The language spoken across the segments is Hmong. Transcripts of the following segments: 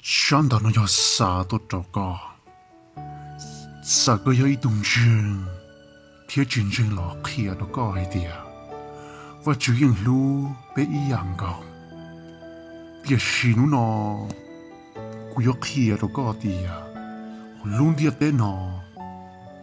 Sab ntawv no yog xa tuaj rau koj, txawm koj yog ib tug ntseeg thiab tsis ntseeg los qhia rau koj hais tias Vajtswv yeej hlub peb ib yam nkaus. Tiam sis hnub no kuv yuav qhia rau koj tias lub ntiaj teb no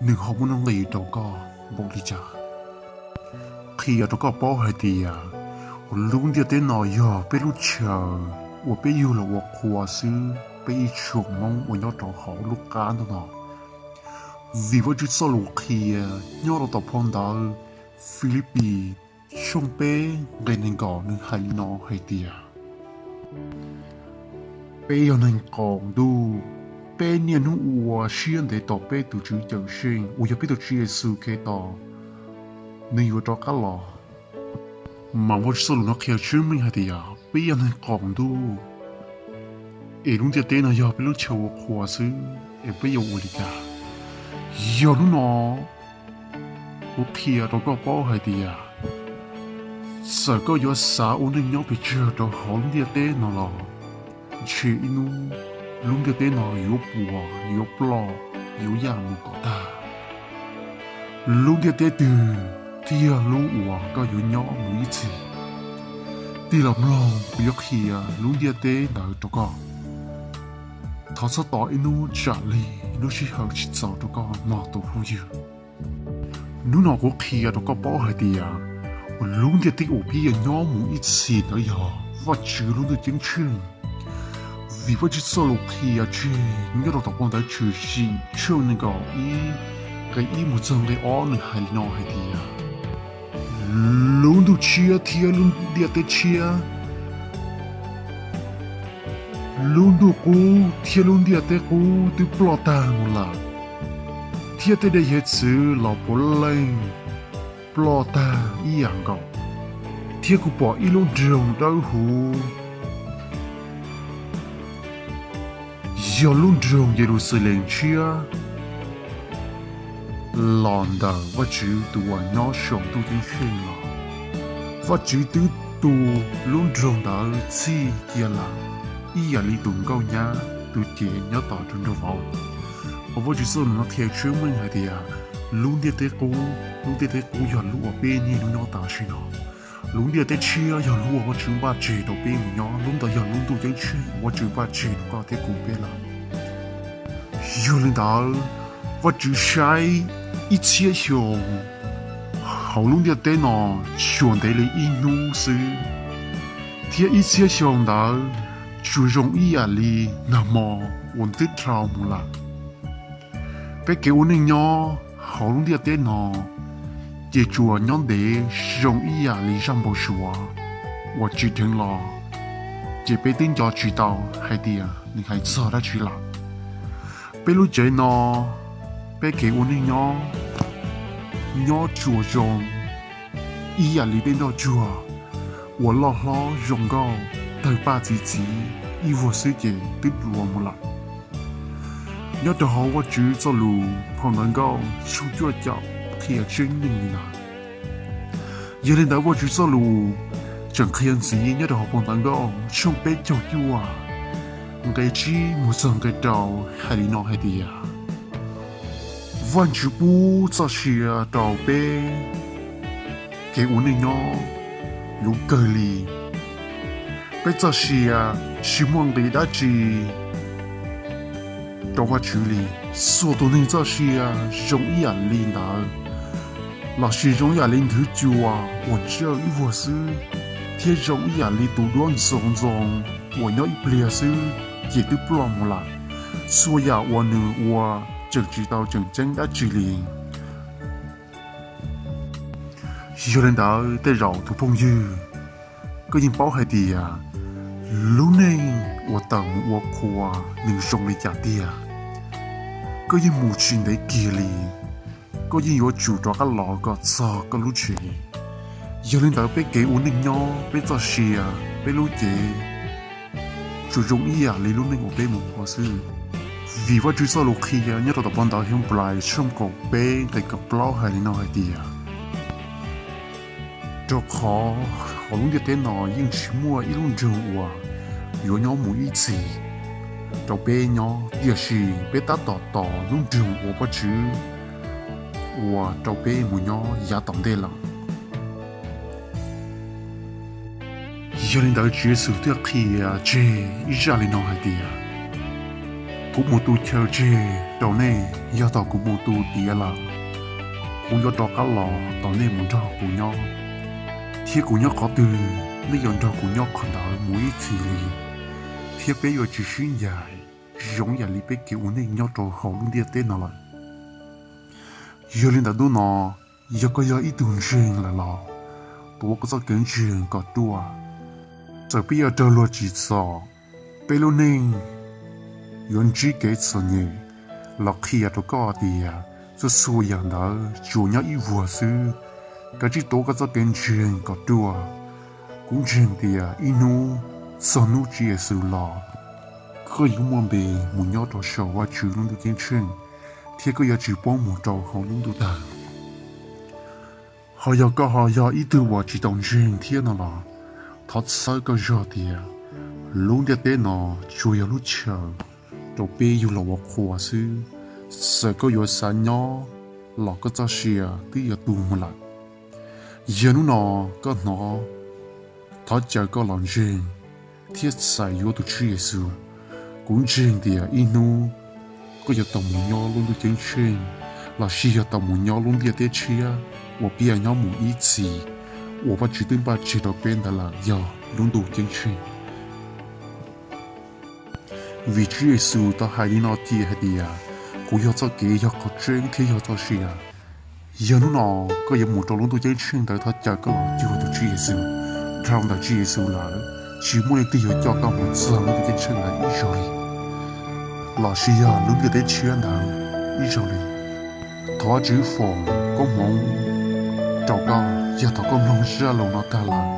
nws ho muaj nuj nqis rau koj npaum li cas. Qhia rau koj paub hais tias lub ntiaj teb no yog peb lub chaw uas peb yug los ua qhua xwb, peb ib tsoom Hmoob uas nyob rau hauv lub qab ntuj no. Vim Vajtswv txoj lus qhia nyob rau tom phau ntawv Filipis tshooj peb nqe nees nkaum nws hais li no hais tias, peb yog neeg qaum ntuj, peb niaj hnub ua siab ntev tos peb tus Tswv Cawmseej uas yog peb tus Tswv Yexus Khetos, nws yuav rov qab los. Mas Vajtswv txoj lus no qhia tseeb meej hais tias peb yog neeg qaum ntuj, es lub ntiaj teb no yog peb lub chaw ua qhua xwb es peb yuav ua li cas? Yog hnub no kuv qhia rau koj paub hais tias txawm koj yuav xav ua neej nyob pes tsawg rau hauv lub ntiaj teb no los, ntshe ib hnub lub ntiaj teb no yuav puas, yuav ploj, yuav yaj mus kom tag. Lub ntiaj teb twg thiaj lub uas koj yuav nyob mus ib txhis? Tig los mloog kuv yuav qhia lub ntiaj teb ntawd rau koj. Thov txhob tos ib hnub tsam li lub sij hawm tsis txaus rau koj mog tus phooj ywg. Hnub no kuv qhia rau koj paub hais tias lub ntiaj teb uas peb yuav nyob mus ib txhis ntawd yog Vajtswv lub ntuj ceeb tsheej. Vim Vajtswv txoj lus qhia tseg nyob rau tom phau ntawv Tshwm Sim tshooj nees nkaum ib nqe ib mus txog nqe ob nws hais li no hais tias, lub ntuj tshiab thiab lub ntiaj teb tshiab, lub ntuj qub thiab lub ntiaj teb qub twb ploj tag mus lawm, thiab tej dej hiav txwv los puav leej ploj tag ib yam nkaus, thiab kuv pom ib lub nroog dawb huv, yog lub nroog Yeluxalees tshiab los ntawm Vajtswv tus uas nyob saum ntuj ceeb tsheej los. Vajtswv twb tu lub nroog ntawd txhij cia lawm, ib yam li tus nkauj nyab tus cev nyob tom nroog vauv. Mas Vajtswv txoj lus no qhia tseeb meej hais tias lub ntiaj teb qub, lub ntiaj teb qub yog lub uas peb niaj hnub nyob tam sim no. Lub ntiaj teb tshiab yog lub uas Vajtswv npaj tseg rau peb mus nyob, lub ntawd yog lub ntuj ceeb tsheej uas Vajtswv npaj tseg rau koj thiab kuv peb lawm. Yog li ntawd, Vajtswv saib ib txhiab xyoo hauv lub ntiaj teb no tsuas ntev li ib hnub xwb, thiab ib txhiab xyoo ntawd tsuas zoo ib yam li nag hmo uas twb dhau mus lawm. Peb kev ua neej nyob hauv lub ntiaj teb no ces tsuas nyob ntev zoo ib yam li zaj npau suav uas tsim dheev los, ces peb twb nco tsis tau hais tias nws hais txog dab tsi lawm. Peb lub cev no, peb kev ua neej nyob, nyob tsuas zoo ib yam li tej nroj tsuag uas loj hlob zoo nkauj tawg paj txi txiv ib vuag xwb ces twb dua mus lawm. Nyob rau hauv Vajtswv txoj lus phau ntawv Nkauj tshooj cuaj caum qhia tseeb neeg li ntawd. Yog li ntawd Vajtswv txoj lus tseem qhia ntxiv nyob rau hauv phau ntawv Nkauj tshooj peb caug cuaj nqe tsib mus txog nqe rau hais li no hais tias, Vajtswv pub txoj sia rau peb kev ua neej nyob luv kawg li. Peb txoj sia tsis muaj nqis dab tsi rau Vajtswv li. Txhua tus neeg txoj sia zoo ib yam li ntawd, lossis zoo ib yam li nthwv cua uas ntsawj ib vuag xwb, thiab zoo ib yam li tus duab ntxoov ntxoo uas nyob ib pliag xwb ces twb ploj mus lawm. Txhua yam uas nws ua tseem tsis tau tseem ceeb dab tsi li. Yog li ntawd tej zaum tus phooj ywg, koj yeej paub hais tias lub neej uas tawm mus ua qhua nws zoo li cas tiag, koj yeej mus tsis ntev kiag li, koj yeej yuav tsum rov qab los kom txog koj lub tsev. Yog li ntawd peb kev ua neej nyob, peb txoj sia, peb lub cev tsuas zoo ib yam li lub neej uas peb mus qhua xwb. Vim Vajtswv txoj lus qhia nyob rau tom phau ntawv Henplais tshooj kaum peb nqe kaum plaub hais li no hais tias, Rau qhov hauv lub ntiaj teb no yeej tsis muaj ib lub nroog uas yuav nyob mus ib txhis. rau peb nyob, tiam sis peb tab tom tos lub nroog uas Vajtswv ua rau peb mus nyob yav tom ntej lawm. Yog li ntawd Tswv Yexus thiaj qhia tseg ib zaj li no hais tias, kuv mus tu chaw tseg rau nej, yog thaum kuv mus tu tiav lawm, kuv yuav rov qab los tos nej mus nrog kuv nyob, thiab kuv nyob qhov twg, nej yuav nrog kuv nyob qhov ntawd mus ib txhis li, thiab peb yuav tsis sib ncaim zoo yam li peb kev ua neej nyob rau hauv lub ntiaj teb no lawm. Yog li ntawd hnub no, yog koj yog ib tug ntseeg lawm los tuav koj txoj kev ntseeg kom ruaj. Txawm peb yuav raug luag tsim txom, peb lub neej yuav ntsib kev txom nyem los qhia rau koj tias txhua txhua yam ntawd tsuas nyob ib vuag xwb. Kav tsij tuav koj txoj kev ntseeg kom ruaj. Kuv ntseeg tias ib hnub txog hnub Tswv Yexus los, koj yuav muaj npe mus nyob rau saum Vajtswv lub ntuj ceeb tsheej, thiab koj yuav tsis paub mus rau hauv lub ntuj tawg. Ho yog koj ho yog ib tug uas tsis tau ntseeg thiab no los, thov txhawb koj zog tias lub ntiaj teb no tsuas yog lub chaw rau peb yug los ua qhua xwb. Txawm koj yuav xav nyob los koj txoj sia twb yuav tu mus lawm. Yog hnub no koj hnov, thov caw koj los ntseeg thiab txais yuav tus Tswv Yexus. Kuv ntseeg tias ib hnub koj yuav tau mus nyob lub ntuj ceeb tsheej, los sis yog tau mus nyob lub ntiaj teb tshiab uas peb yuav nyob mus ib txhis, uas Vajtswv twb npaj tseg rau peb ntawd lawm yog lub ntuj ceeb tsheej. Vim Tswv Yexus tau hais li no tias, hais tias, kuv yog txoj kev, yog qhov tseeb thiab yog txoj sia. Yog hnub no koj yuav mus rau lub ntuj ceeb tsheej ntawd, thov caw koj los cuag tus Tswv Yexus. Dhau ntawm Tswv Yexus lawm, tsis muaj leej twg yuav coj koj mus txog lub ntuj ceeb tsheej ntawd ib zaug li, los sis yog lub ntiaj teb tshiab ntawd ib zaug li. Thov Vajtswv foom koob hmoov rau koj, yog thaum koj mloog zaj lus no tag lawm,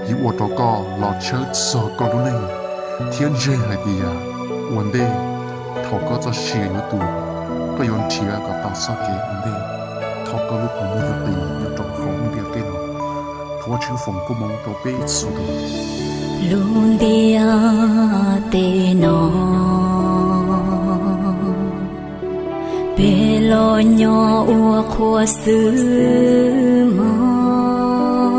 yuav ua rau koj los tshawb txog koj lub neej, thiab ntseeg hais tias ua ntej thaum koj txoj sia yuav tu, koj yuav nrhiav kom tau txoj kev ua ntej, thov koj lub qhov muag yuav qis nyob rau hauv lub ntiaj teb no. Thov Vajtswv foom koob hmoov rau peb txhua tus. Lub ntiaj teb no, peb los nyob ua qhua xwb mog,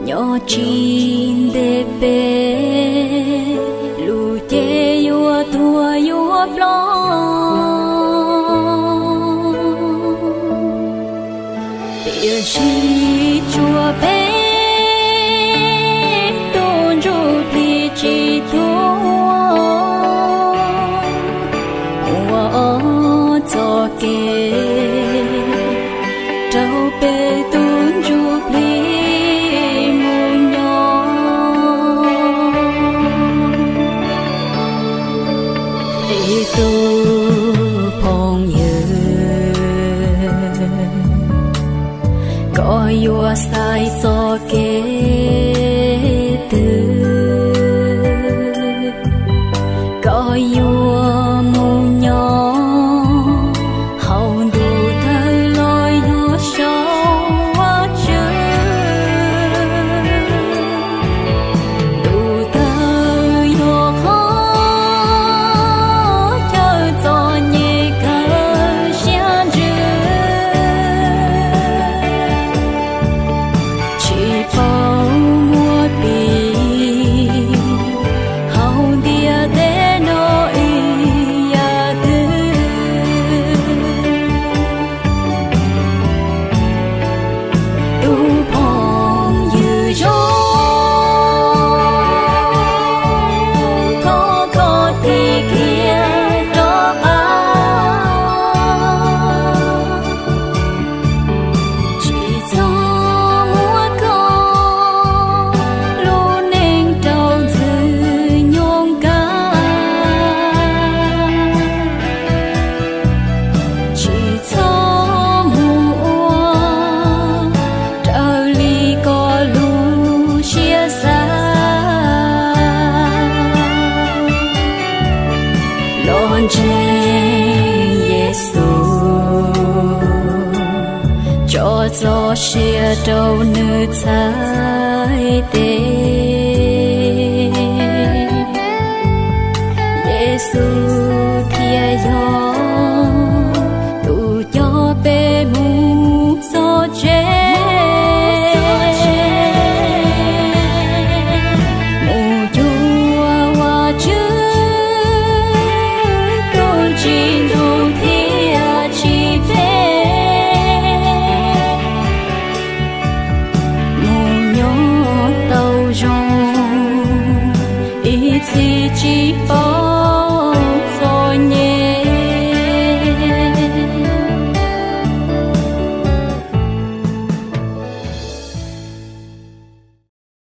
nyob tsis ntev peb lub cev yuav tuag yuav ploj. Tiam sis tsuas peb tus ntsuj plig tsis tuag, ua txoj kev rau peb tus ntsuj plig mus nyob. Ib tug phooj ywg, koj yuav xaiv txoj kev twg? Koj yuav mus nyob hauv ntuj tawg los yog saum Vajtswv? Ntuj tawg yog qhov chaw txom nyem kawg siab ntsws, tsis paub muab tis hauv ntiaj teb no ib yam twg. Tus phooj ywg zoo, thov koj tig kiag rov qab, tsis txhob muab koj lub neej rau ntxwg nyoog kag. Tsis txhob mus ua raws li koj lub siab xav. Los ntseeg Yexus, tso txoj sia rau nws txhais tes.